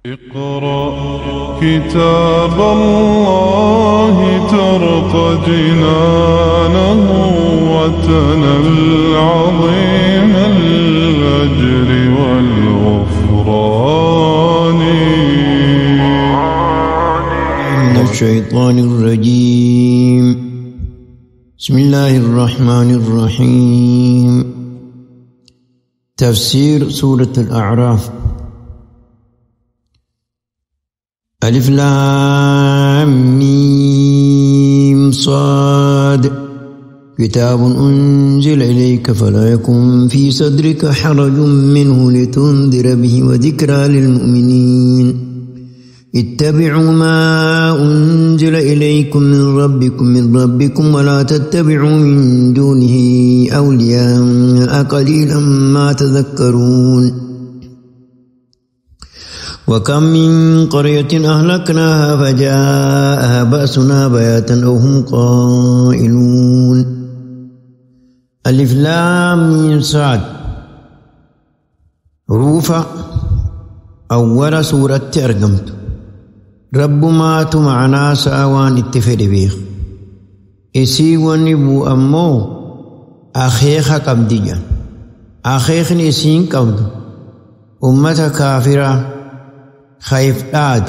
اقرأ كتاب الله ترق جنانه وتنل عظيم الأجر والغفران. من الشيطان الرجيم. بسم الله الرحمن الرحيم. تفسير سورة الأعراف. ألف لام ميم صاد. كتاب أنزل إليك فلا يكن في صدرك حرج منه لتنذر به وذكرى للمؤمنين. اتبعوا ما أنزل إليكم من ربكم ولا تتبعوا من دونه أولياء قليلا ما تذكرون. وكم من قرية أهلكناها فجاءها بأسنا بياتا أو هم قائلون. ألف لام ميم صاد. حروف أول سورة أرقمت. رب ما معنا ساوان اتفق بيخ. إسي ونبو أمو أخيخ قبديا. أخيخ إسين قبد. أمة كافرة خايف آد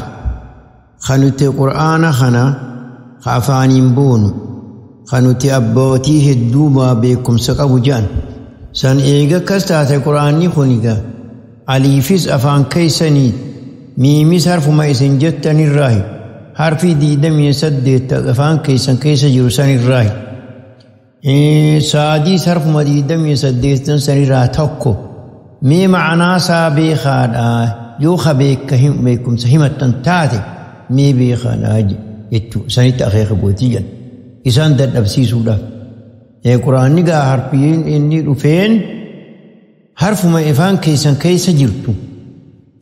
خنوت قرآن خنا خافانين بون خنوت أبوتيه الدوبا بكم سقبو جان سن إيغا كستات قرآني خنيغا عليفز أفان كيسني ميمي حرف ما إسن جتن الراهي حرفي ديدم يسد أفان كيسن كيس جرسن الراهي سادي حرف ما ديدم يسد سن الراه تكو مي معنا سابي خادا yoo beeka beekumsa himattan taate mee beekaadhaa jechuudha. Sanitti akeeka gootii jedhan. Isaan dadhabsiisuudhaaf. Quraanni gaa harfiin inni dhufeen harfuma ifaan keessan keessa jirtu.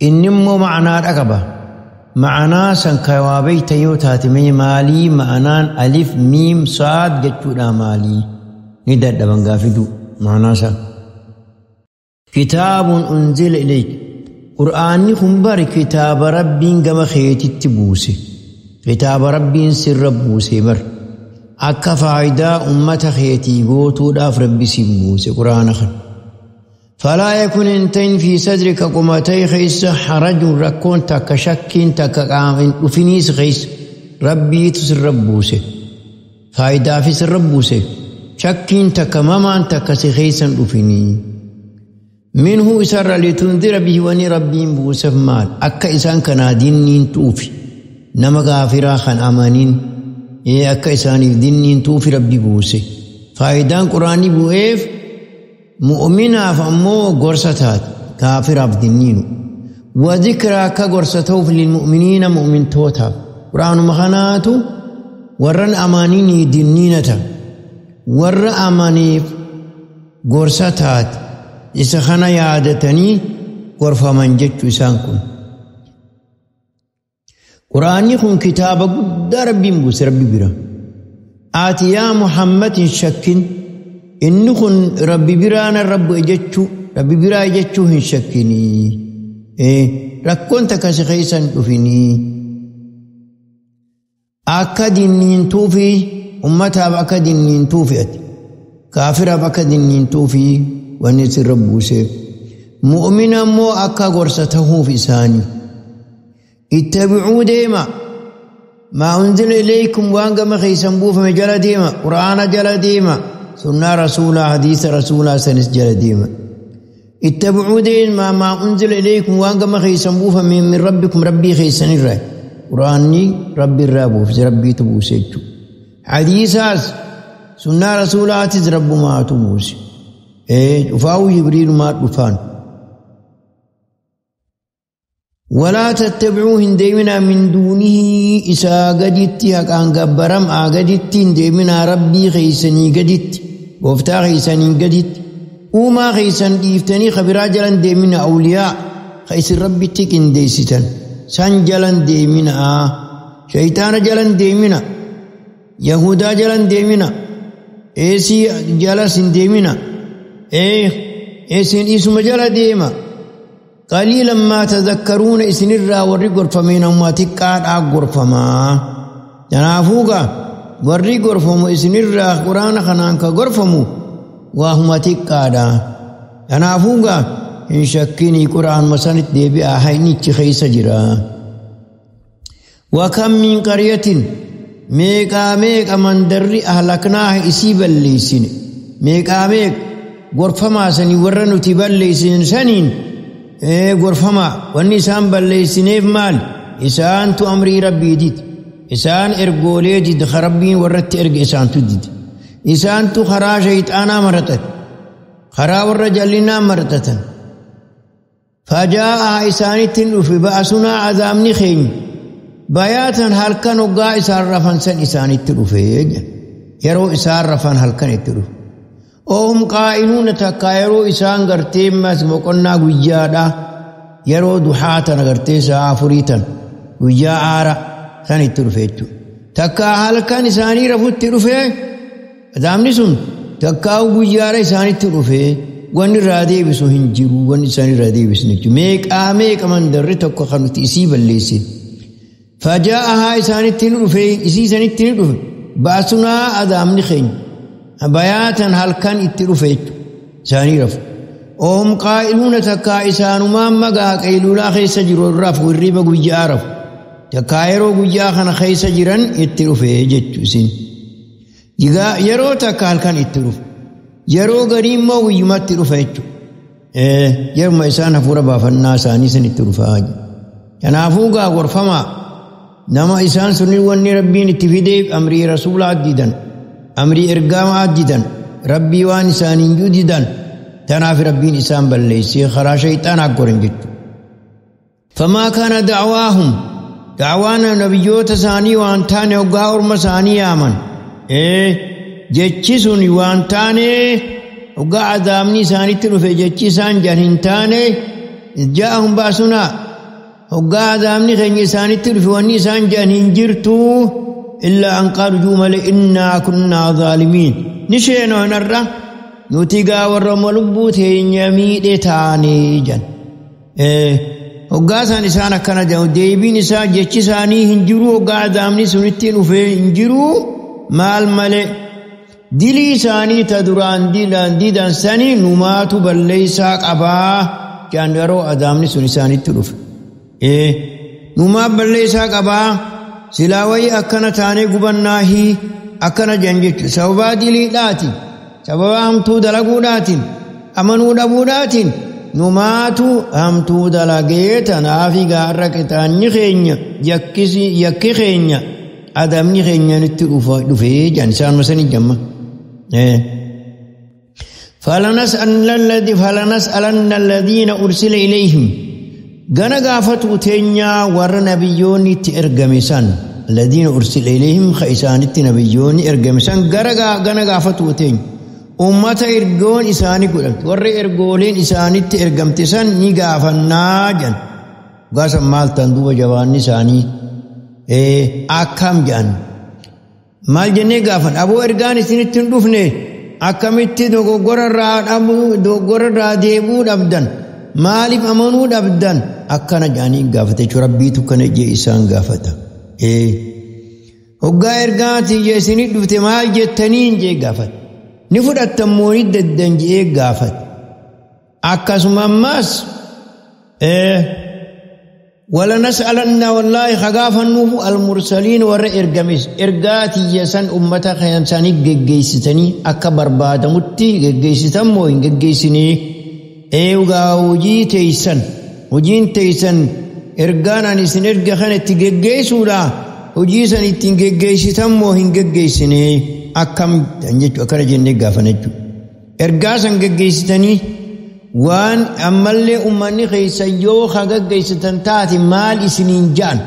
Inni immoo ma'anaadha qaba. Ma'anaa san waa beekta yoo taate mee maalii ma'anaan alif miim saad jechuudha maalii ni dadhaban gaafiduu ma'anaa isaa. Kitaabun unzila ilayk. Qur'aanni kun bari kitaaba Rabbiin gama keetitti buuse. Kitaaba Rabbiin sirra buuse bar. Akka faayidaa ummata keetii gootuudhaaf Rabbi siin buuse Qur'aana kana. Falaa yakun hintain fi sadrika qumatay keessa harajun rakkoon takka shakkiin takka qaamin dhufiniis keessa Rabbiitu sirra buuse. Faayidaafi sirra buuse. Shakkiin takka mamaan takka si keessan dhufinii. منه إسر لتنذر به وني ربين بوسف مال أكا إسان كنا دينين توفي نما غافرا خان أمانين إيه أكا إسان دينين توفي ربي بوسي فايدان قرآني بوئف مؤمنا فأمو غرستات كافر دينين وذكرى كغرستوف للمؤمنين مؤمن توتا قرآن مخاناتو ورن أمانين دينينتا ور أمانيف غرستات isa kana yaadatanii gorfaman jechuu isaan kun. Quraanni kun kitaaba guddaa Rabbiin buuse Rabbi bira. Ati yaa Muhammad hin shakkin inni kun Rabbi biraana Rabbi jechuu Rabbi biraa jechuu hin shakkinii. Rakkoon takka si keessa hin dhufinii. Akka dinniintuufi ummataaf akka dinniintuufi ati. Kaafiraaf akka dinniintuufi wanni sirra buuseef. Mu'mina immoo akka gorsa tahuuf isaanii. Ittabicuu deema. Maa unzila ilaykum waan gama keessan buufame jala deema. Qur'aana jala deema. Sunnaa rasuulaa hadiisa rasuulaa sanis jala deema. Ittabicuu deema maa unzila ilaykum waan gama keessan buufame min rabbikum rabbii keessanirraa. Qur'aanni rabbi irraa buufse rabbiitu buuse jechuudha. Hadiisaas sunnaa rasuulaatis rabbumaatu buuse. Dhufaawu Jibriilumaa dhufaan. ولا تتبعوا هندمنا من دونه إسا قدت هكان قبرم آقدت هندمنا ربي خيسني قدت وفتا خيسني قدت وما خيسن إفتني خبرا جلن ديمنا أولياء خيس ربي تكن ديستن سن جلن ديمنا شيطان جلن ديمنا يهودا جلن ديمنا إيسي جلس ديمنا إيسين إسم جل ديما قليلا ما تذكرون إسنرا ورّي غرفمين وما تقاد غرفما تنافوغا ورّي غرفمو إسنرا قرآن خنانك غرفمو وهما تقادا تنافوغا إن شكيني قرآن مسانت ديبي آهيني تخيس جرا وكم من قرية ميقا ميقا من دري أهلكناه إسي بليسين ميقا ميق غرفما سني ورنو تبليسين سنين غرفما والنسان بليسينيف مال إسان تو أمري ربي ديد إسان إرقولي ديد خربين ورت إرق إسان تو ديد إسان تو خرا شيطانا مرتت خرا ورجلنا مرتتن فجاء إسانتن في بأسنا عذاب نخين بياتا هلكن وقا إسان رفن سن إسانتن في يرو إسان رفن هلكن اترو وهم قائلون تكايرو إسان غرتين مس مقنا قجادا يرو دحاتا غرتي سافريتا قجا آرا سن اترو فيتو تكا هلكن إساني رفت ترفه عذاب نسون تكاو قجارا إساني ترفه وان رادي بسو هنجرو وان إساني رادي بسو نجو ميك آميك من در تكو خنوت إسي بليسي فجاءها إساني تنرفه إسي سني تنرفه بأسنا أدام نخين بياتا هل كان اترفه إساني رف وهم قائلون تكا إسانو ما مقا قيلولا خيس جرو الرف والريبا قجا رف تكايرو قجا خن خيس جران اترفه جتو سين يرو تكا هل كان اترفه yeroo garii immoo guyyumatti dhufa jechuudha. Yeruma isaan hafuura baafannaa isaanii sanitti dhufaa. Kanaafuu gaa gorfamaa nama isaan sunni wanni rabbiin itti fideef amrii rasuulaa didan amrii ergamaa didan rabbii waan isaaniin jiru didan tanaaf rabbiin isaan balleessee karaa shayxaanaa goran jechuudha. Famaa kana da'waahum da'waan nabiyyoota isaanii waan taane hoggaa orma isaanii yaaman. Jechi sun waan taane hoggaa azaabni isaanitti dhufe jechi isaan jan hin taane jaa'ahum ba'sunaa hoggaa azaabni keenya isaanitti dhufe wanni isaan jan hin jirtu illaa an qaalu juu malee innaa kunnaa zaalimiin ni sheenoo hinarra nuti gaa warra lubbuu teenya miidhe taane jan. Hoggaa isaan isaan akkana jedhu deebiin isaa jechi isaanii hin jiru hoggaa azaabni sunitti dhufe hin jiru maal malee. Dilii isaanii ta duraan didan sanii numaatu balleessaa qabaa kan yeroo azaabni sun isaanitti dhufe. Numaa balleessaa qabaa silaa wayii akkana taanee gubannaahi akkana jan jechuudha. Sababaa diliidhaati sababaa hamtuu dalaguudhaatiin amanuu dhabuudhaatiin numaatu hamtuu dalagee tanaafi gaarra qixaanni keenya yakki keenya adabni keenya nutti dhufee jan isaan masanii jamma. فلنسألن الذين أرسل إليهم غنا غافتو تنيا ور نبيوني ترغمسان الذين أرسل إليهم خيسانت نبيوني ارغمسان غنا غافتو تن أمة ارغون إساني قدمت ور ارغولين إساني ترغمتسان ني غافنا جن غاسم مالتان دوبا جواني ساني akkam jedhan maal jennee gaafan aboo ergaan isinitti hin dhufne akkamitti dogoggora irraa deebuu dhabdan maaliif amanuu dhabdan akkana jedhanii gaafate jechuudha rabbiitu kana jee isaan gaafata. Hoggaa ergaan tiyya isinii dhufte maal jettaniin jee gaafata ni fudhattan moo ni daddan jee gaafata akkasuma ammaas ولنسألن والله خغافنوه المرسلين ور إرجمس إرجاتي يسن أمتا خيانساني جيجيستني أكبر بعد متي جيجيستن موين جيجيسني إيوغا وجي تيسن وجين تيسن إرجان أن سن إرجع خن تجيجيسولا وجي سن تجيجيستن موين جيجيسني أكم تنجت أكرجني غافنجو إرجاسن جيجيستني waan ammallee ummanni keessa yoo hagaggeessitan taate maal isiniin ja'an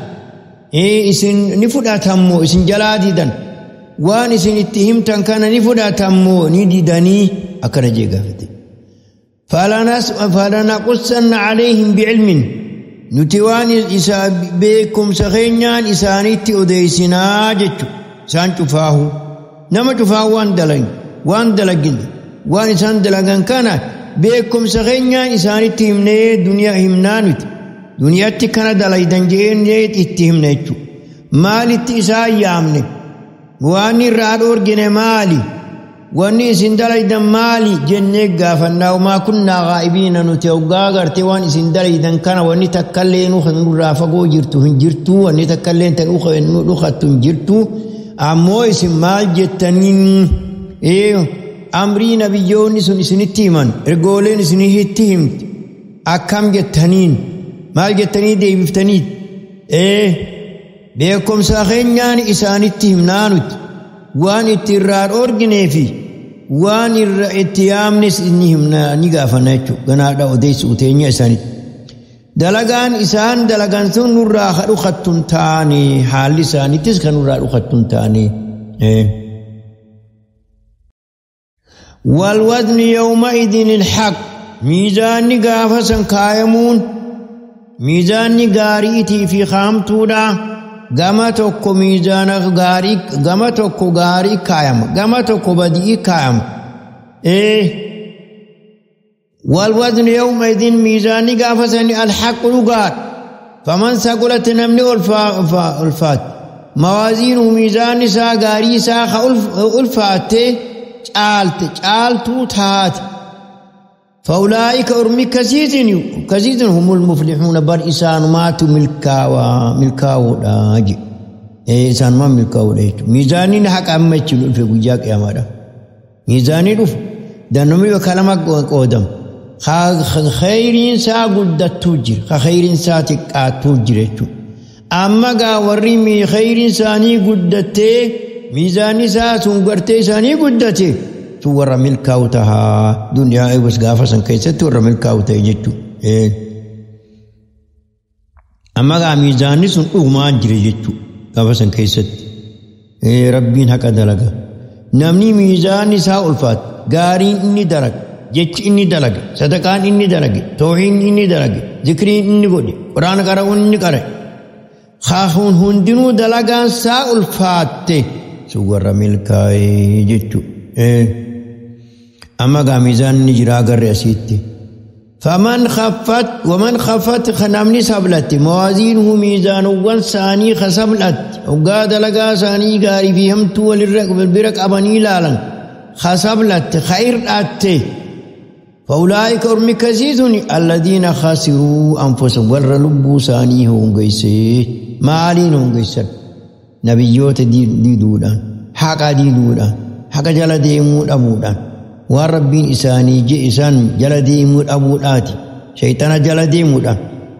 isin ni fudhatammoo isin jalaa didan waan isin itti himtan kana ni fudhatammoo ni didanii akkana jee gaafate. Falanaqussanna alayhim bi'ilmin nuti waan isa beekumsa keenyaan isaanitti odeessinaa jechu isaan cufaahu nama cufaahu waan dalagin waan isaan dalagan kana Beekumsa keenyaan isaanitti himnee duniyaa himnaa nuti. Duniyaatti kana dalaydan jennee itti himne jechuudha. Maalitti isaan yaamne? Waan irraa dhoorgine maali? Wanni isin dalaydan maali jennee gaafannaa. Maa kunnaa gaa'ibiina nuti hoggaa gartee waan isin dalaydan kana wanni takkallee nurraa fagoo jirtu hin jirtu, wanni takkallee nu dhukattu hin jirtu. Ammoo isin maal jettaniin amrii nabiyyoonni sun isinitti himan, ergooleen isinitti himti, akkam jettaniin maal jettanii deebiftaniit? Beekumsa keenyaan isaanitti himnaa nuti. Waan itti irraa dhoorginee fi waan irra itti yaamnes ni himna, ni gaafanna jechuudha. Ganaadha odeessu teenya isaanitti. Dalagaan isaan dalagan sun nurraa ka dhukattu hin taane, haalli isaaniittis kan nurraa dhukattu hin taane. والوزن يومئذ الحق ميزان gaafa san kaayamuun miizaanni gaariitii fi haamtuudha. Gama tokko miizaana gaarii, gama tokko gaarii kaayama, gama tokko badii kaayama. والوزن يومئذ ميزان gaafa sani الحق dhugaadha. فمن ثقلت namni ulfaat موازينه miizaanni isaa gaarii isaa ka ulfaatte caalte caaltuu taate. فأولئك أرمي كسيسن هم المفلحون بر إسان ماتوا ملكاو داجي. إسان ما ملكاو داجي. ميزانين حق أمتش في وجاك يا مادا. ميزاني رف دنمي وكلامك قدام. خيرين سا قد تجر خيرين سا تجر. أما قاوري مي خيرين ساني قدته ميزاني سا سنقرتي ساني قدته warra milkaa'u tahaa duniyaa eegus gaafa san keessatti warra milkaa'u ta'e jechuudha. Amma gaa miizaanni sun dhugumaan jira jechuudha gaafa san keessatti. Rabbiin haqa dalaga. Namni miizaanni isaa ulfaate gaariin inni dalage, jechi inni dalage, sadaqaan inni dalage, toohiin inni dalage, zikriin inni godhe, quraana qara'uun inni qara'e. Kaahuun hundinuu dalagaan isaa ulfaatte sun warra milkaa'e jechuudha. Amma gaa miizaanni jiraa agarre asitti. فمن خفت ومن خفت خنمني سبلت موازينه ميزانوان ساني خسبلت وقاد لقا ساني غاري فيهم تو والبرك أبني لالا خسبلت خير أتي فأولئك أرمي كزيزني الذين خسروا أنفسهم ور ساني هم قيسي مالين هم قيسر نبيوت دي دودان حقا دي دودان حقا جل ديمون أبودان والربين إساني جي إسان جل ديمون أبوداتي شيطان جل ديمون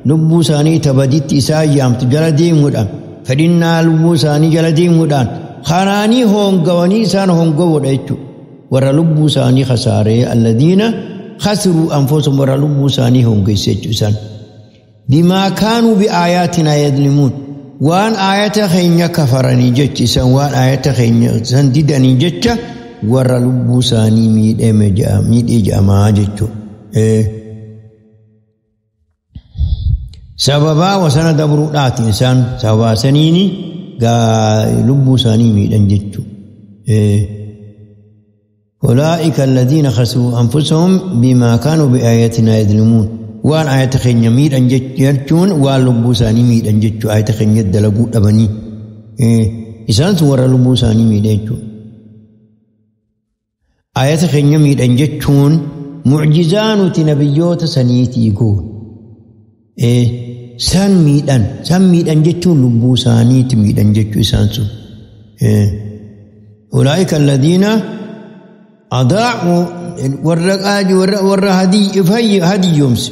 لبو ساني تبديت إسايام جل ديمون فإنا لبو ساني جل ديمون خاناني هون قواني إسان هون قوان أيتو ور لبو ساني خسارة الذين خسروا أنفسهم ور لبو ساني هون قيسيتو إسان بما كانوا بآياتنا يظلمون وان آيات خينيا كفرني جتش إسان وان آيات خينيا سنددني جتش ور لبو ساني ميد إجا جتشو سببا وسنة دبرو إنسان سببا سنيني لبو ساني ميد جتشو أولئك الذين خسروا أنفسهم بما كانوا بآياتنا يظلمون وان آيات خينيا ميد أنجتشون وان لبو ساني ميد أنجتشو آيات خينيا دلقو أبني إسان سور لبو ساني ميد أنجتشو آيات خينيا ميد أنجتشون معجزان نبيوت سنيتي يقول سان ميد أنجتشون لبو ساني تميد أنجتشو إسان سو أولئك الذين أضاعوا ور هدي يومس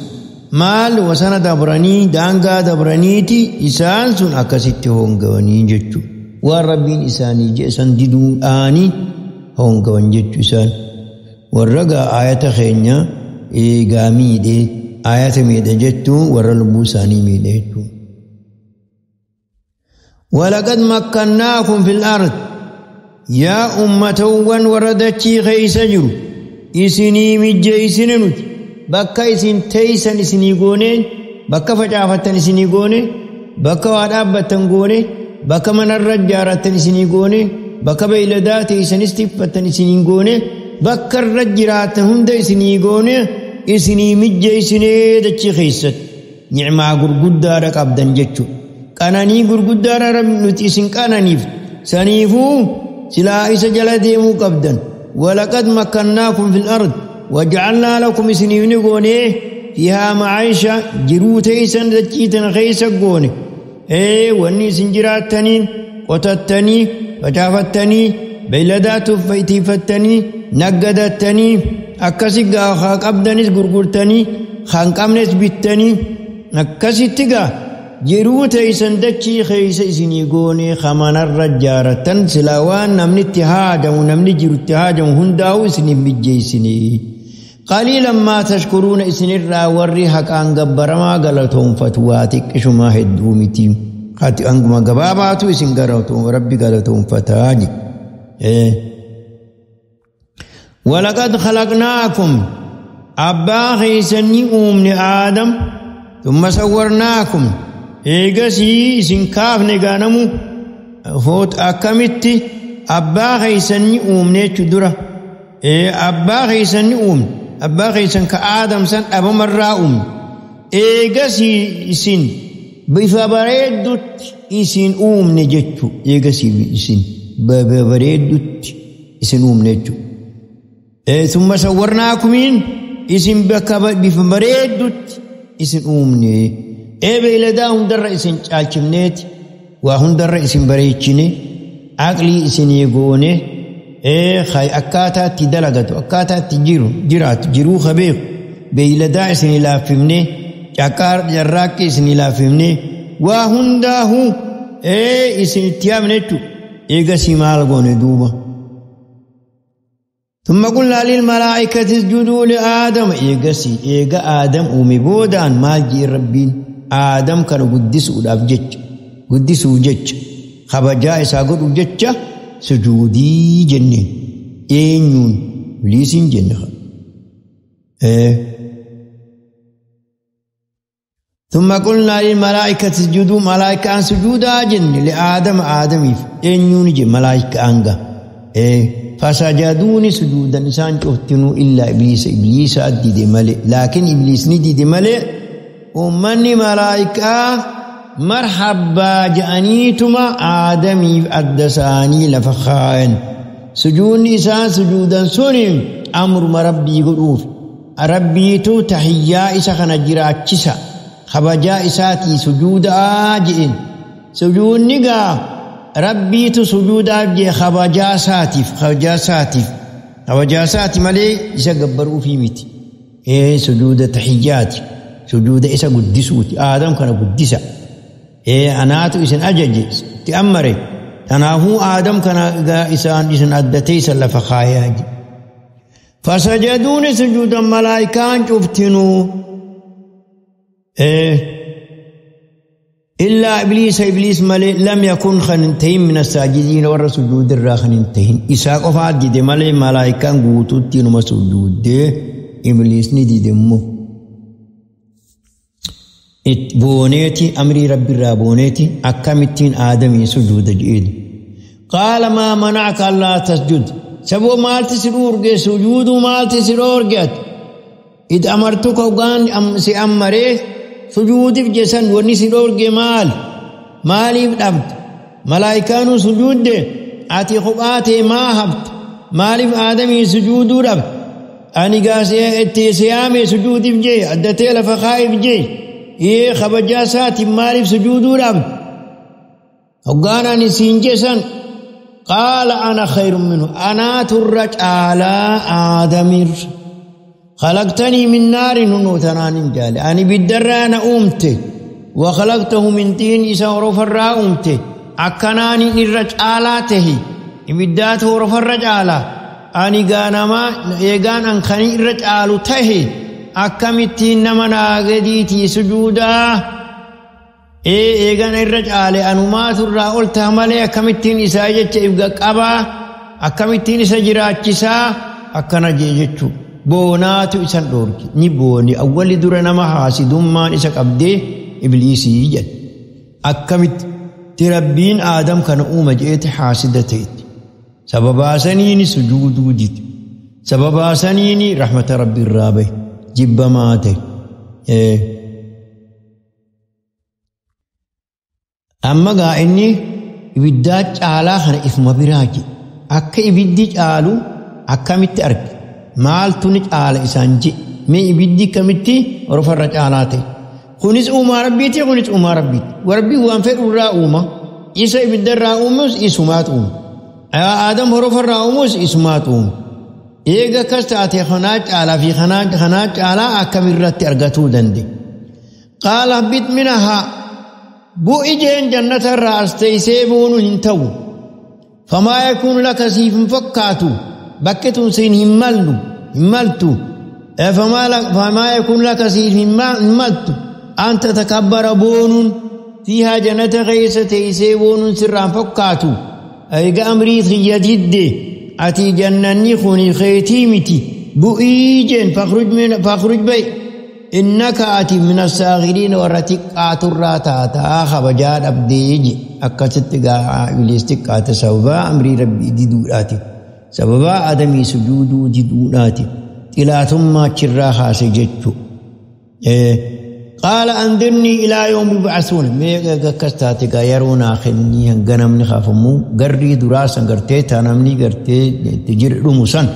مال وسنة دبراني دانغا دبرانيتي إسان سن أكسيت هونغواني جتشو والربين إساني جئسان ددون آني هونغوان جتشو إسان والرقا آية خينيا إيغامي دي آية ميدة جتشو ورلبوساني ميدة جتشو ولقد مكناكم في الأرض يا أمتوان وردتشي خيس جرو إسني مجي إسننوت بكا إسن تيسن إسني قوني بكا فجافتن إسني قوني بكا وادابتن قوني بكا من الرجارتن إسني قوني بكا بيلدات إسن استفتن إسني قوني بكا الرجرات هند إسني قوني isinii mijjeessinee dachii keessatti nicmaa gurguddaadha qabdan jechuudha. Qananii gurguddaadha nuti isin qananiif saniifuu silaa isa jala deemuu qabdan. Walaqad makkannaakum fil ard waja'alnaa lakum isiniif ni goonee fiihaa macaayisha jiruu teessan dachii tana keessa goone. Wanni isin jiraattaniin qotattanii facaafattanii beeyladaa tuffattanii naggadattanii akkasi gaa qabdanis gurgurtanii kan qabnes bittanii akkasitti gaa jiruu teessan dachii keessa isinii goonee kamanarra jaarattan silaa waan namni itti haajamu namni jiru itti haajamu hundaa'u isiniif mijjeessinee. Qaliilan maa tashkuruuna isinirraa warri haqaan gabbaramaa galatoonfatu waa xiqqishumaa hedduu miti. Hati hanguma gabaabaatu isin rabbi galatoonfataa jedhe. Walaqad khalaqnaakum abbaa keessanii uumne Aadam thumma sawwarnaakum eegasii isin kaafne gaanamu akkamitti abbaa keessanii uumne jechuu dura abbaa keessanii uumne abbaa keessan ka Aadam san dhabamarraa uumne eegasii isin bifa bareeddutti isin uumne jechuu eegasii isin bareeddutti isin uumne jechuu. Thumma sawwarnaakumiin isin bakka bifa bareeddutti isin uumne. Beeyladaa hundarra isin caalchifneeti waa hundarra isin bareechine aqlii isinii goone akkaataa itti dalagatu akkaataa itti jiru jiraatu jiruu kabeeku beeyladaa isinii laaffifne carraaqqii isinii laaffifne waa hundaahuu isin itti yaamne jechuudha. Eegasii maal goone duuba. ثم قلنا للملائكة اسجدوا لآدم إيغسي إيغا آدم أمي بودان مال جي ربين آدم كان قدسوا الأفجج قدسوا جج خبجا إسا قدوا جج سجودي جنين إينيون ليسين جنة ثم قلنا للملائكة اسجدوا ملائكة أن سجودا جن لآدم آدم إينيون جن ملائكة أنغا فسجدوني سجودا إنسان شفتنو إلا إبليس إبليس أدي ملئ لكن إبليس ندي ملئ ومن ملائكة مرحبا جانيتما آدمي أدساني لفخاين سجود إنسان سجودا سنم أمر مربي قلوف ربي تو تحيا إسا خنجرا أتشسا خبجا إساتي سجود آجئن سجود نقا ربي تو سجود أبجي خبجا ساتف خبجا ساتف خبجا ساتف مالي إسا قبروا في ميتي سجود تحياتي سجود إسا قدسوتي آدم كان قدسا أناتو إسن أججي تأمري تناهو آدم كان إسان إسن أدتي سلف خاياجي فسجدون سجودا ملائكان شفتنو إلا إبليس إبليس ملي لم يكن خننتين من الساجدين ور سجود الرا خننتين إساق فاد دي ملي ملائكان غوتوتي نما سجود إبليس ندي دمو بونيتي أمري ربي رابونيتي أكمتين آدمي سجود جئد قال ما منعك ألا تسجد سبو مالتي سرور سجود مالتي سرور إذ أمرتك وقان سأمري سجود في جسن ونسي دور مال مالي بدمت ملائكانو سجود دي آتي خباتي ما هبت مالي في آدمي سجود رب أني قاسي اتسيامي سجود في جي أدتي لفخاي في جي إيه خبجاساتي مالي في سجود رب وقانا نسين جسن قال أنا خير منه أنا ترج على آدمير خلقتني من نار نوتنان جالي أنا بالدر أنا أمتي وخلقته من طين إسا ورفر أمتي أكناني إرج آلاته إبداته ورفر آلا أني غانما إيغان أنخني إرج آلته أكمتي نمنا غديتي سجودا إيغان إرج آلي أنما ترى قلتها مالي أكمتين إسا جتش إبقى قبا أكمتين إسا جراتشسا أكنا جيجتشو بوناتو إسان دورك نبوني أول دور نما حاسدون إسا قبدي إبليسي جد أكمت تربين آدم كان أوما جئت حاسدتيت سببا سنيني سجود وديت سببا سنيني رحمة ربي الرابي Jibbamaa ta'e. Amma gaa inni ibiddaa caalaa kana ifuma biraa jedhe. Akka ibiddi caalu akkamitti arge? Maaltu ni caala isaan jedhe? Mee ibiddi kamitti orofarra caalaa ta'e? Kunis uumaa rabbiiti, kunis uumaa rabbiiti. Rabbiin waan fedhu irraa uuma. Isa ibidda irraa uumus isumaatu uuma. Aadam horofarraa uumus isumaatu uuma. Eega akkas taate kanaa caalaa fi kanaa caalaa akkamirratti argatuu danda'e? Qaala bit minahaa bu'i jeen jannata irraa as teessee buunu hin ta'u. Famaa yakuunu laka siif hin fakkaatu. Bakki tun siin hin mallu hin maltu. Famaa yakuunu laka siif hin maltu. An tatakabbara boonuun fiihaa jannata keessa teessee boonuun sirraan fakkaatu. Eega amrii xiyya didde ati jannanni kun keetii miti. Bu'ii jeen fakhruj ba'i. Innaka ati min asaaghiriin warra xiqqaaturraa taataa kabajaa dhabdee je. Akkasitti gaa ibliis xiqqaate sababaa amrii rabbii diduudhaati. Sababaa adamii sujuuduu diduudhaati. Xilaatummaa achirraa kaase jechuu. Qaala andirnii ilaa yawmi yub'asuun. Mee akkas taate gaa yeroo naa kennii hanga namni kaafamu garrii duraa san gartee taa namni gartee itti jiru dhumu san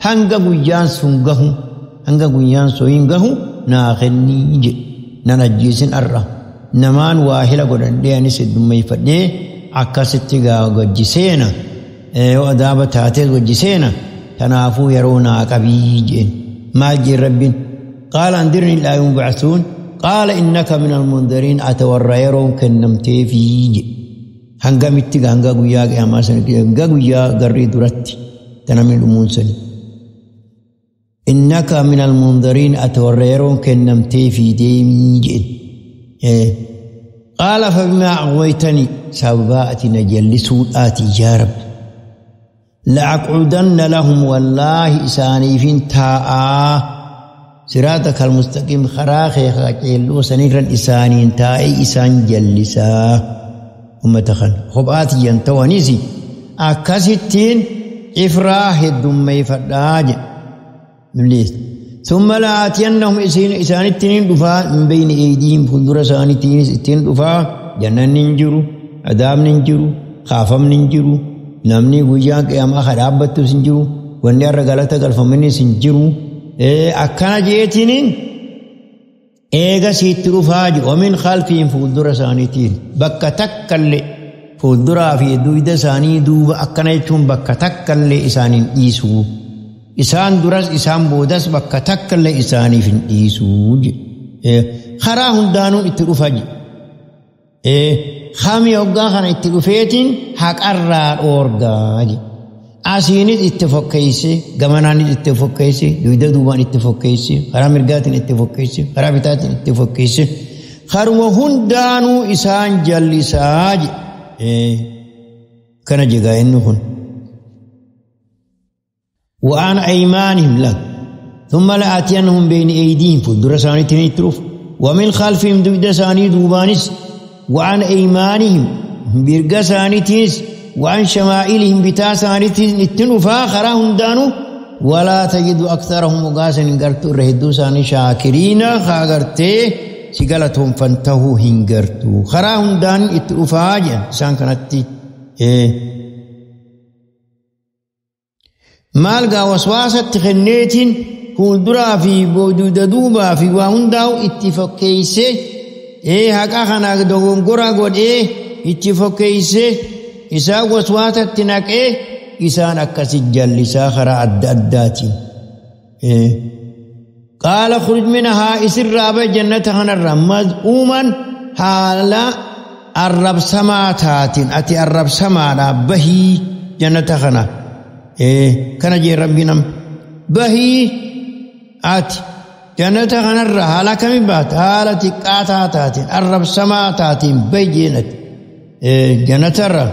hanga guyyaan sun gahu hanga guyyaan sun hin gahu naa kennii jedhe. Nan ajjeesin har'a. Namaan waa hila godhadhee anis heddummeeffadhee akkasitti gaa wajji seena. Yoo adaaba taates wajji seena. Kanaafuu yeroo naa qabii jeen. Maal jeen rabbiin? Qaala andirni ilaa yawmi yub'asuun. Qaala innaka min almundariin ata warra yeroon kennamteefii jedhe. Hangamitti hanga guyyaa qiyaamaa sana hanga guyyaa garrii duratti tanamni dhumuun sani. Innaka min almundariin ata warra yeroon kennamteefii deemii jedhe. Qaala fabimaa aghwaytanii sababaa ati na jallisuudhaati yaa Rabbi. La'aqcudanna lahum wallaahi isaaniifin taa'aa. Siraataka almustaqiim karaa kee qajeelloo sanirran isaaniin taa'ee isaan jallisaa. Uummata kana kophaatiyyan ta'anis akkasittiin ifraa heddummeeffadhaa jedhe. Ibliis. Thumma la'aatiyannahum isaanittiin dhufaa min bayni aydiihim fuuldura isaaniitiinis ittiin dhufaa jannanni hin jiru, adaabni hin jiru, kaafamni hin jiru, namni guyyaa qiyaamaa ka dhaabbattus hin jiru, wanni har'a galata galfamanis hin jiru. Akkana jeetiniin eega siitti dhufaa jiru. Wamin khalfiin fuuldura isaaniitiin bakka takkallee fuulduraa fi dugda isaanii duuba akkana jechuun bakka takkallee isaaniin dhiisu. Isaan duras isaan boodas bakka takkallee isaaniif hin dhiisu. Karaa hundaanuu itti dhufa jedhe. Kami hoggaa kana itti dhufeetiin haqarraa dhoorgaa jedhe. Asiinis itti fokkeesse, gamanaanis itti fokkeesse, dugda duubaan itti fokkeesse, karaa mirgaatiin itti fokkeesse, karaa bitaatiin itti fokkeesse. Karuma hundaanuu isaan jallisaa jedhe. Kana jegaa inni kun. وعن أيمانهم لك ثم لآتينهم بين أيديهم فدر ساني تنترف ومن خلفهم دبد ساني دوبانس وعن أيمانهم برق ساني تنس وعن شمائلهم بتا ساني تنفا خراهم دانو ولا تجد أكثرهم مقاسا قرتو رهدو ساني شاكرين خاقرتي سيقالتهم فانتهوا هنقرتو خراهم دان اترفا سان كانت maal gaa waswaasatti kenneetiin fuulduraa fi dugda duubaa fi waa hundaa'u itti fokkeessee haqa kana dogongora godhee itti fokkeessee isaan waswaasatti naqee isaan akkasi jallisaa karaa adda addaatiin. Qaala khruj minhaa isirraa bahi jannata kanarraa maz'uuman haala arrabsamaa taatiin ati arrabsamaadhaa bahii jannata kana. Kana jee rabbi nam bahii ati jannata kanarra haala kamiin baata haala xiqqaataa taatiin arrabsamaa taatiin bahi jeenati jannatarra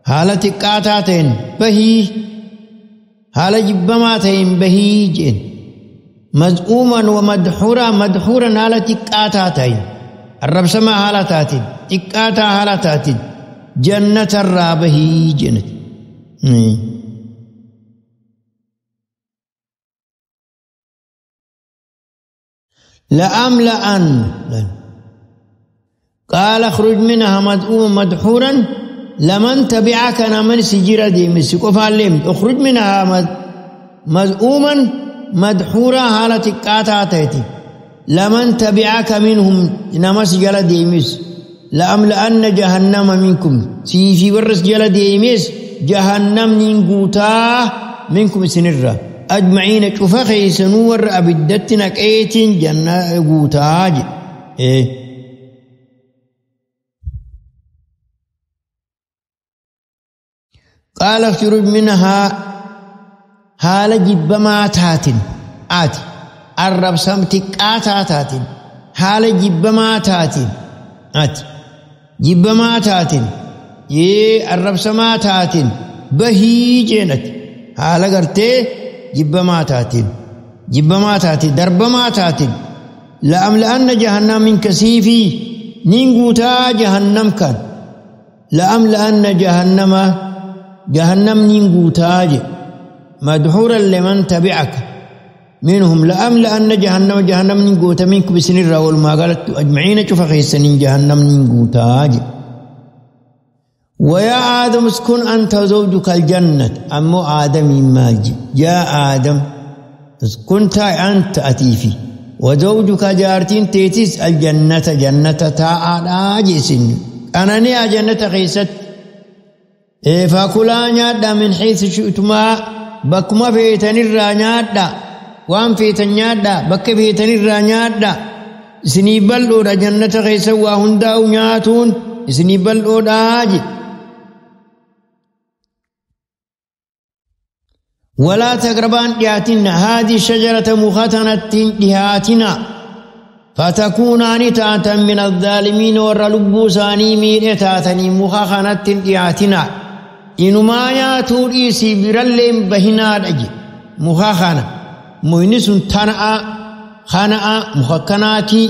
haala xiqqaataa ta'een bahii haala jibbamaa ta'een bahii jeen maz'uuman wa madhuuraa madhuuran haala xiqqaataa ta'een arrabsamaa haala taatiin xiqqaataa haala taatiin jannatarraa bahii jeenati. لأملأن قال اخرج منها مذءوما مدحورا لمن تبعك نمن سجيرة دي مسكو فعلم اخرج منها مذءوما مدحورا حالة قاتاتي لمن تبعك منهم نمس جل ديمس لأملأن جهنم منكم سيفي ورس جل ديمس جهنم نينغوتا منكم سنرة أجمعين شوفخي سنور أبدتنا كأيتين جنة غوتاج إيه. قال اخرج منها حال جبما تاتين آتي الرب سمتك آتاتاتين حال جبما تاتين آتي جبما تاتين يه الرب سما تاتين بهي جنت حال قرتي جبما تاتين جبما تاتين دربما تاتين لأملأن جهنم من كثيفي نينغوتا جهنم كان لأملأن جهنم جهنم نينغوتا مدحورا لمن تبعك منهم لأملأن جهنم جهنم نينغوتا منكم بسنين راول ما قالت أجمعين شوف خيسنين جهنم نينغوتا. ويا آدم اسكن أنت وزوجك الجنة أمو آدم مالجي يا آدم اسكن أنت أتيفي وزوجك جارتين تيتيس الجنة جنة تاء آجسن أنا نيا جنة خيست فكلا نيادا من حيث شئتما بكما فيتن الرا وان فيتن نيادا بك فيتن الرا نيادا سني بلو جنة خيس وهنداو نياتون سني بلو داجي. ولا تقربان دياتنا هذه الشجرة مختنة دياتنا فتكونان تاتا من الظالمين ورلبوساني مين تاتني مخخنة دياتنا إنما ياتور إيسي برلم بهنا رجي مخخنة مهنس تنأ خنأ مخكناتي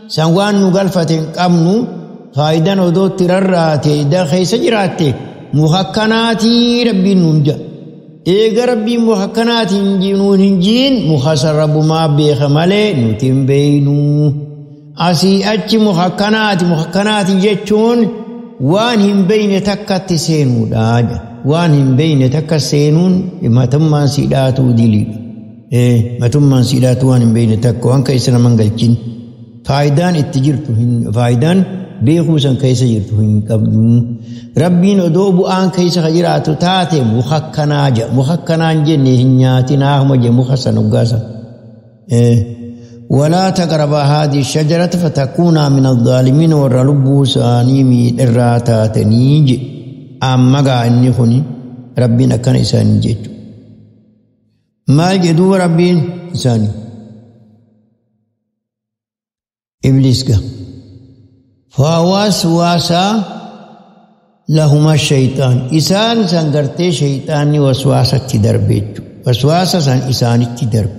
سنوان نغلفة قمنو فايدا ودو ترراتي دا خيس جراتي مخكناتي ربي ننجا إيغا ربي مخكناتي نون هنجين مخسر رب ما بيخ مالي نتم بينو أسي أتش مخكناتي مخكناتي جتشون وان هم بين تكت سينو داج وان هم بين تكت سينون ما تمان سيداتو دليل إيه ما تمان سيداتو وان هم بين تك وان كيسنا منغلچين فايدان اتجرتو هن فايدان بيخوسن كيس جرتو هن قبدو ربين ودو بؤان كيس خجراتو تاتي مخكنا جا مخكنا جني هنياتنا هم جا مخسن وقاسا إيه ولا تقربا هذه الشجرة فتكونا من الظالمين ورلبو سانيمي الراتات نيج أما قا إني خني ربنا كان إساني جيتو ما جدو ربين إساني إبليس کا فوسوس لهما الشيطان إسان سنگرتے شیطانی وسواسة تدربیتو وسواسة سن إساني تدرب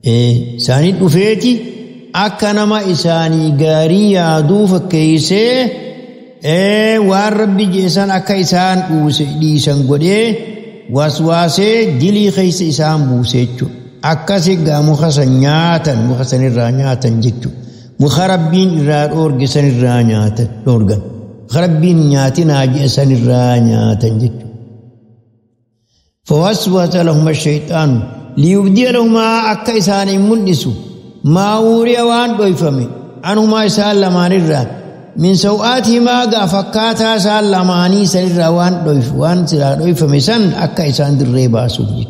إساني دفيتي أكنما إساني غاري يادو فكيسي وان ربي جيسان أكا إسان ديسان قدي وسواسة دلي خيس إسان بوسيتو أكاسي غا مخسن نياتن مخسن الرانياتن جتو مخربين الرار أورجسن الرانياتن أورجن خربين نياتن أجسن الرانياتن جتو فوسوس لهما الشيطان ليبدي لهما أكا إسان ملسو ما أوري وان دويفمي عنهما إسان لمان الرا من سوآتهما غا فكاتا إسان لماني سن الرا وان دويف وان سلا دويفمي سن أكا إسان دريبا سوجي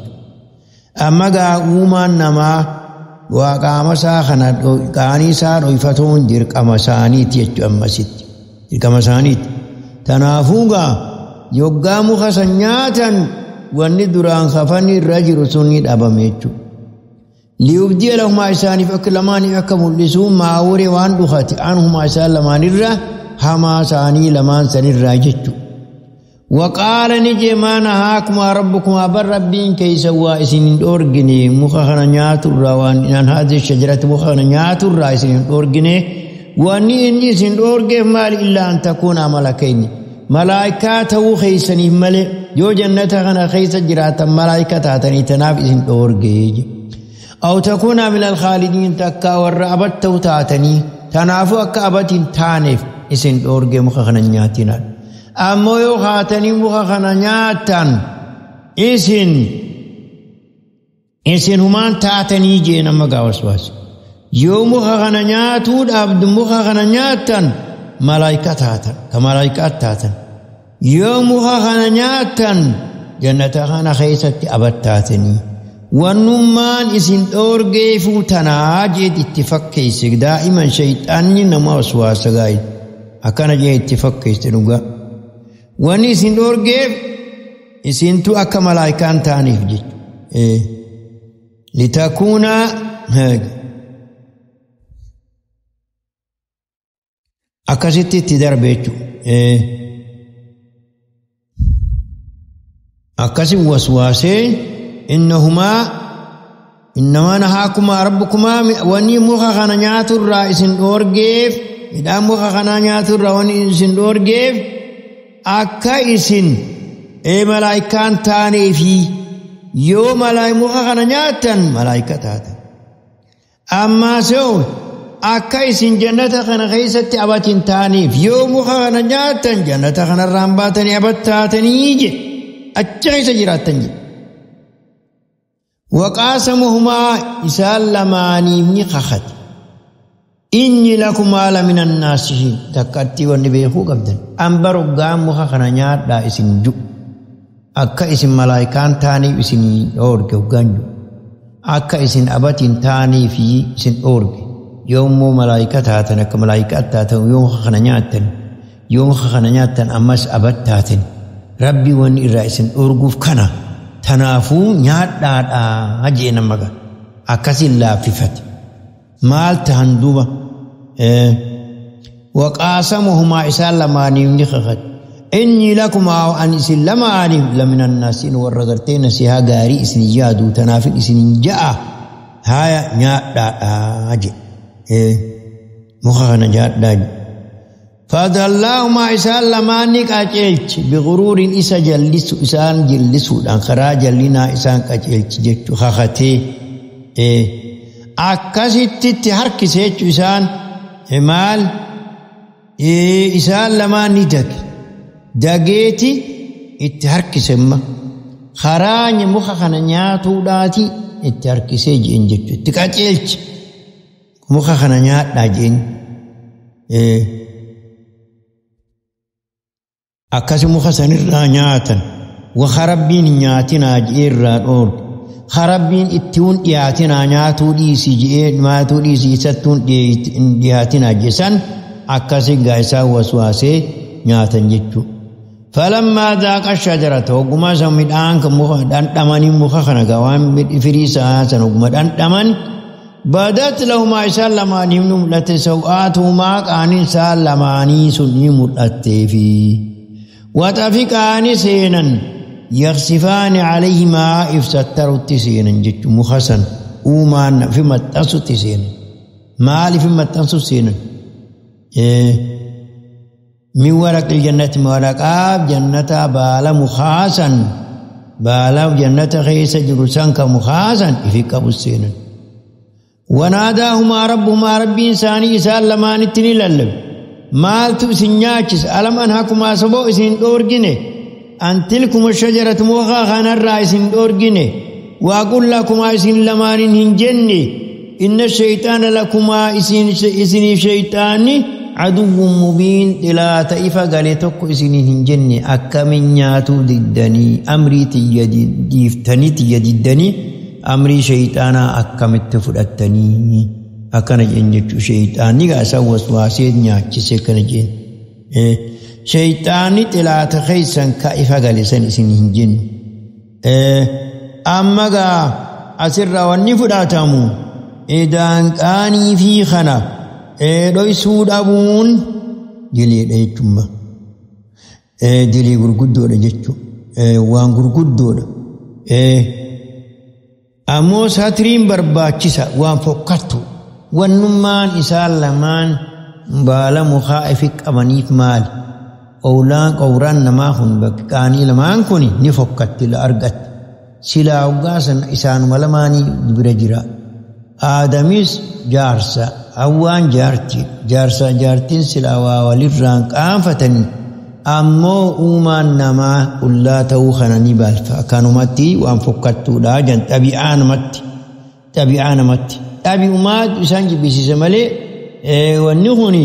أما غا أومان نما وقام ساخنا قاني سار ويفتون درقم سانيت يجو أما ست درقم سانيت تنافوغا يقام خسنياتا واني دران خفني الرجل سني أبميتو ليبدي لهما إساني فكلماني أكمل ما أوري وان دخاتي عنهما إسان لمان الرا هما ساني لمان سن الراجتو وقال نجي ما نهاكما ربكما بر ربين كي سوا إسنين أورجني مخخنا نيات الروان إن هذه الشجرة مخخنا نيات الرا إسنين أورجني واني إني إسنين أورجه مال إلا أن تكون ملكين ملائكته خيسني ملئ يو جنة خنا خيس جرات ملائكة تاتني تناف إسنين أورجه Aw takuunaa min alkhaalidiin takkaa warra abatta'u taatanii tanaafuu akka abatiin taaneef isin dhoorgee muka kana nyaatinaa. Ammoo yoo haatanii muka kana nyaattan isin humaan taatanii jee nama gaawaswaas. Yoo muka kana nyaatuu dhaabdu muka kana nyaattan malaayika taatan ka malaayikaa taatan. Yoo muka kana nyaattan jannata kana keessatti abattaatanii. Wannummaan isin dhoorgeefuu tanaa jeet itti fakkeesse daa'iman shayxaanni nama waswaasa gaa'e akkana jee itti fakkeesse dhugaa. Wanni isin dhoorgeef isintu akka malaayikaan ta'aniif jechuudha. Litakuunaa akkasitti itti darbe jechuudha. Akkasi waswaasee innahumaa innamaa nahaakumaa rabbukumaa wanni muka kana nyaaturraa isin dhoorgeef midhaan muka kanaa nyaaturraa wanni isin dhoorgeef akka isin malaayikaan taaneefi yoo muka kana nyaattan malaayika taatan. Ammaas yoo akka isin jannata kana keessatti abatiin taaneef yoo muka kana nyaattan jannata kanarraan baatanii abattaatanii jedhe achi keessa jiraattan jedhe. Waqaasamuhumaa isaan lamaaniif ni kakate. Inni lakumaa lamina naasihiin takkatti wanni beekuu qabdan. An baroggaan muka kana nyaadhaa isin ju. Akka isin malaayikaan taaniif isin dhoorge hoggaan ju. Akka isin abatiin taaniif isin dhoorge. Yommuu malaayika taatan akka malaayikaa taatan yoo muka kana nyaattan yoo muka kana nyaattan ammas abat taatan. Rabbi wanni irraa isin dhoorguuf kana. Tanaafuu nyaadhaadhaa jee nama ga'a. Akkasiin laaffifate. Maal tahan duuba? Waqaasamuhumaa isaan lamaaniif ni kakate. Inni lakumaa an isin lamaaniif lamina naasiin warra gartee nasihaa gaarii isin yaadu tanaaf isin ja'a. Haaya nyaadhaadhaa jee. Muka kana nyaadhaa jee. Fadallahumaa isaan lamaanni qaceelchi biguruuriin isa jallisu isaan jallisuudhaan karaa jallinaa isaan qaceelchi jechuu kakatee akkasitti harkise jechuu isaan maal isaan lamaanni dage dageeti itti harkise imma karaa muka kana nyaatuudhaati itti harkisee jeen jechuu itti qaceelchi muka kana nyaadhaa jeen. Akkasi muka sanirraa nyaatan waxa rabbiin nyaatinaa je'ee irraa dhoorge harabbiin ittiin dhiyaatinaa nyaatuu dhiisi je'ee nyaatuu dhiisi isattuun dhiyaatinaa jesan akkasi gaa isaan waswaasee nyaatan jechuudha. Falammaa zaaqa shajarata ogummaa san midhaan muka dhandhamanii muka kana gaa waan firii isaa san ogummaa dhandhaman badat lahumaa isaan lamaaniif ni mul'atte saw'aatuhumaa qaaniin isaan lamaanii sun ni mul'atteefi. Waxafiqaani seenan yaksifaani alayhimaa ibsattarutti seenan jechuun muka san uumaan fi maxxansutti seenan. Maaliif maxxansu seenan? Min waraqil jannati waraqaa jannata baala mukaa san baala jannata keessa jiru san ka mukaa san ifi qabu seenan. Wanaadaahumaa rabbuhumaa rabbiin isaanii isaan lamaanitti ni lallabe. Maaltu isin nyaachisa alam anhakumaa saboo isin dhoorgine an tilkuma shajaratu muka kanarraa isin dhoorgine waa qul lakumaa isin lamaaniin hin jenne inna shayxaana lakumaa isiniif shayxaanni aduwwun mubiin xilaata ifa gale tokko isiniin hin jenne akkamin nyaatuu diddanii amrii tiyya dhiiftanii tiyya diddanii amrii shayxaanaa akkamitti fudhattanii. Akkana jeen jechuun shayxaanni gaa isaan waswaasee nyaachise akkana jeen. Shayxaanni xilaata keessan ka ifa gale san isin hin jennu. Amma gaa asirraa wanni fudhatamu daanqaanii fi kana dhoysuu dhabuun diliidha jechuudha. Dilii gurguddoodha jechuudha. Waan gurguddoodha. Ammoo satiriin barbaachisa waan fokkattu. Wannummaan isaan lamaan baala mukaa ifi qabaniif maali? Qowlaan qowraan namaa kun bakki qaanii lamaan kun ni fokkatti la argatti. Silaa hoggaa san isaanuma lamaanii bira jira. Aadamis jaarsa Hawwaan jaarti jaarsa jaartiin silaa waa walirraan qaanfatanii ammoo uumaan namaa qullaa ta'uu kana ni balfa akkanumatti waan fokkattuudha jan xabi'aa namatti xabi'aa namatti xabi'umaa isaan jibbisiise malee wanni kun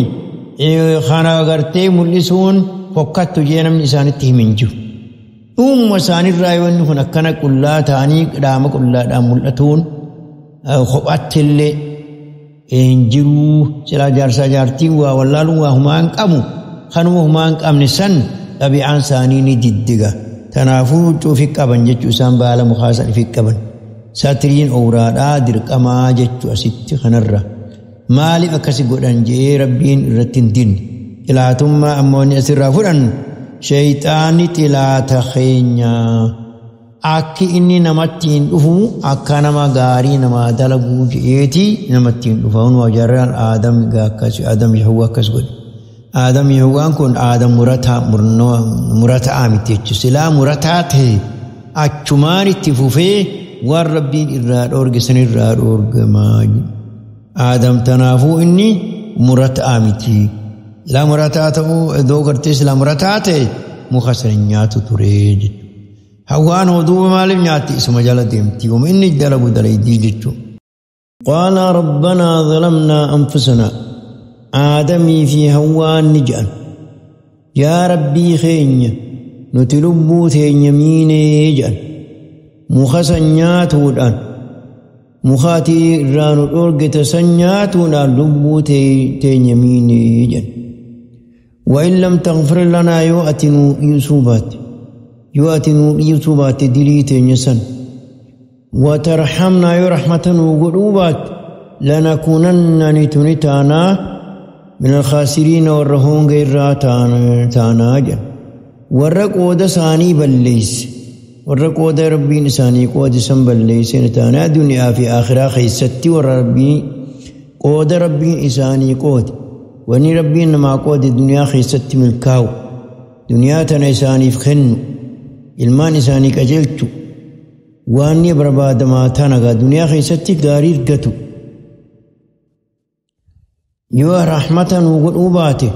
kana gartee mul'isuun fokkattu jee namni isaanitti himin jiru. Uumuma isaanirraa wanni kun akkana qullaa ta'anii qaama qullaadhaan mul'atuun kophaatti illee hin jiruu silaa jaarsaa jaartiin waa wallaaluun waa humaa hin qabu kanuma humaa hin qabne san xabi'aan isaanii ni diddiga. Kanaafuu huccuu fi qaban jechuu isaan baala mukaa san fi qaban. Satiriin owraadhaa dirqamaa jechuu asitti kanarra. Maaliif akkasi godhan jee rabbiin irratti hin dinne. Xilaatummaa ammoo inni asirraa fudhannu sheeyxaanni xilaata keenya. Akki inni namatti hin dhufu akka nama gaarii namaa dalaguu je'eeti namatti hin dhufa. Hunuma jarraan Aadam akkas Aadam Yahwaa akkas godhe. Aadam Yahwaan kun Aadam murataa murataa miti jechuudha. Silaa murataa ta'e achumaan itti fufee waan rabbiin irraa dhoorge san irraa dhoorgamaa. Aadam tanaafuu inni murataa miti. Silaa murataa ta'uu iddoo gartee silaa murataa ta'e muka san nyaatu ture jechuudha. Hawwaan hoo duuba maaliif nyaatti isuma jala deemti yooma inni dalagu dalaydii jechuudha. Qaala rabbanaa zalamnaa anfusanaa Aadamii fi Hawwaan ni jedhan yaa rabbii keenya nuti lubbuu teenya miinee jedhan muka san nyaatuudhaan mukaatii irraa nu dhoorgite san nyaatuudhaan lubbuu teenya miinee jedhan. وإن لم تغفر لنا yoo ati nuu dhiisuu baatte yoo ati nuu dhiisuu baatte dilii teenya san وترحمنا yoo rahmata nuu godhuu baatte لنكونن nituni taanaa من الخاسرين warra honga irraa taanaa jedhan. Warra qooda isaanii balleeyse warra qooda rabbiin isaanii qoode san balleeyse taanaa duniyaa fi akhiraa keessatti warra rabbiin qooda rabbiin isaanii qoode wanni rabbiin namaa qoode duniyaa keessatti milkaa'u duniyaa tana isaaniif kennu ilmaan isaanii qajeelchu waan ni barbaadamaa tana gaa duniyaa keessatti gaarii argatu. Yoo rahmata nuu godhuu baate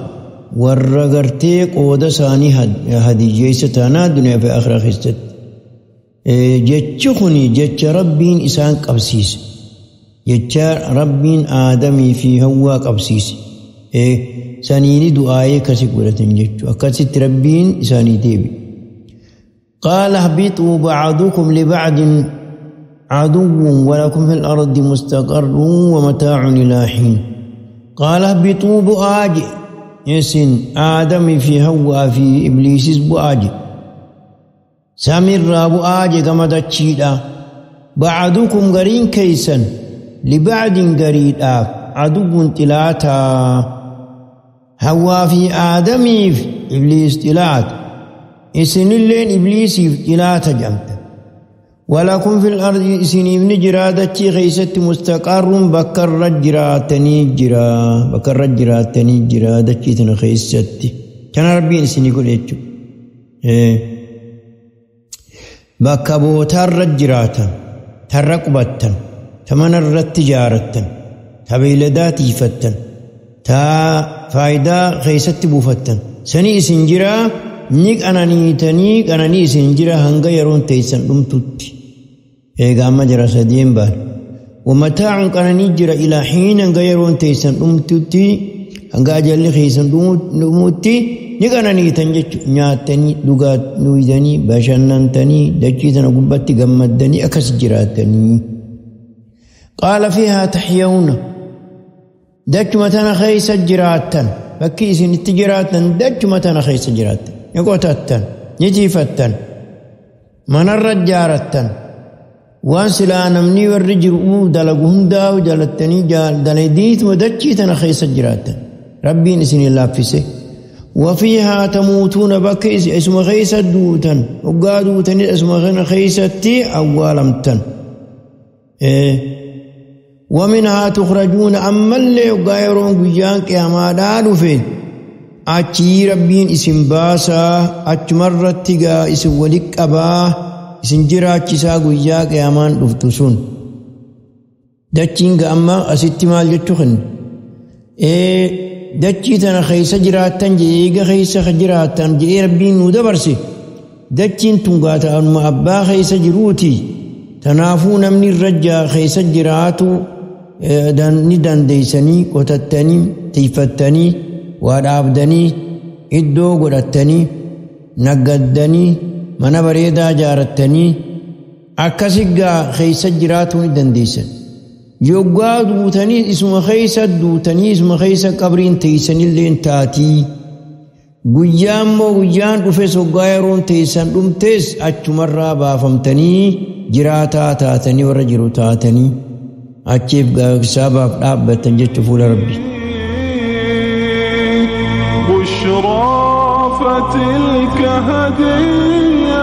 warra gartee qooda isaanii hadiyyeessa taanaa duniyaa fi akhiraa keessatti. Jechi kun jecha rabbiin isaan qabsiise. Jecha rabbiin Aadamii fi Hawwaa qabsiise. Saniini du'aayee akkasi godhatan jechuudha. Akkasitti rabbiin isaanii deebi. قال اهبطوا بعضكم لبعض عدو ولكم في الأرض مستقر ومتاع إلى حين. قال اهبطوا بؤاج يسن آدم في هوا في إبليس بؤاج سامر بؤاج كما تشيدا بعضكم غرين كيسا لبعض غريدا عدو تلاتا هوا في آدم في إبليس تلات إسن اللين إبليس تلاتا جمت ولكم في الأرض إسن ابن جرادتي خيست مستقر بكر جراتني جرا بكر جراتني جرادتي تنخيست كان ربي إسن يقول إيشو بكبوتر جراتا ترقبتن تمن الرتجارتن تبيلداتي فتن تا فايدة خيست بوفتن سني إسن جرا ni qananiitanii qananii isin jira hanga yeroon teessan dhumtutti. Egaa amma jira sadiin baan. Wamataacun qananii jira ilaa hiin hanga yeroon teessan dhumtutti hanga ajalli keessan dhumutti ni qananiitan jechuudha. Nyaattanii dhugaatanii bashannantanii dachii tana gubbatti gammaddanii akkas jiraatanii. Qaala fiihaa taxyawna dachuma tana keessa jiraattan bakki isin itti jiraattan dachuma tana keessa jiraattan. Ni qotattan, ni tiifattan, manarra jaarattan, waan silaa namni warri jiru dalagu hundaa'u jalattanii dalagdiituma dachii tana keessa jiraattan. Rabbiin isin laaffise. Wafiihaa tamuutuuna bakka isuma keessa duutan, hoggaa duutanis isuma kana keessatti awwaalamtan. Waminhaa tukhrajuuna ammallee hoggaa yeroon guyyaan qiyaamaadhaa dhufe achii rabbiin isin baasaa achumarratti gaa isin walitti qabaa isin jiraachisaa guyyaa qiyaamaan dhuftu sun. Dachiin ga'amma asitti maal jechuu kenna? Dachii tana keessa jiraattan jedhee eega keessa jiraattan jedhee Rabbiin nuu dabarse. Dachiin tun gaata'anuma abbaa keessa jiruuti. Tanaafuu namni irra keessa jiraatu ni dandeessanii qotattanii tiifattanii waa dhaabdanii iddoo godhattanii naggaddanii mana bareedaa ijaarattanii akkasi gaa keessa jiraatuu ni dandeessan. Yoggaa duutanii isuma keessa duutanii isuma keessa qabriin teessanillee taatii. Guyyaa immoo guyyaan dhufes hoggaa yeroon teessan dhumtees achumarraa baafamtanii jiraataa taatanii warra jiru taatanii achiif hisaabaaf dhaabbatan jechuu fuula Rabbi. بشرى فتلك هدية.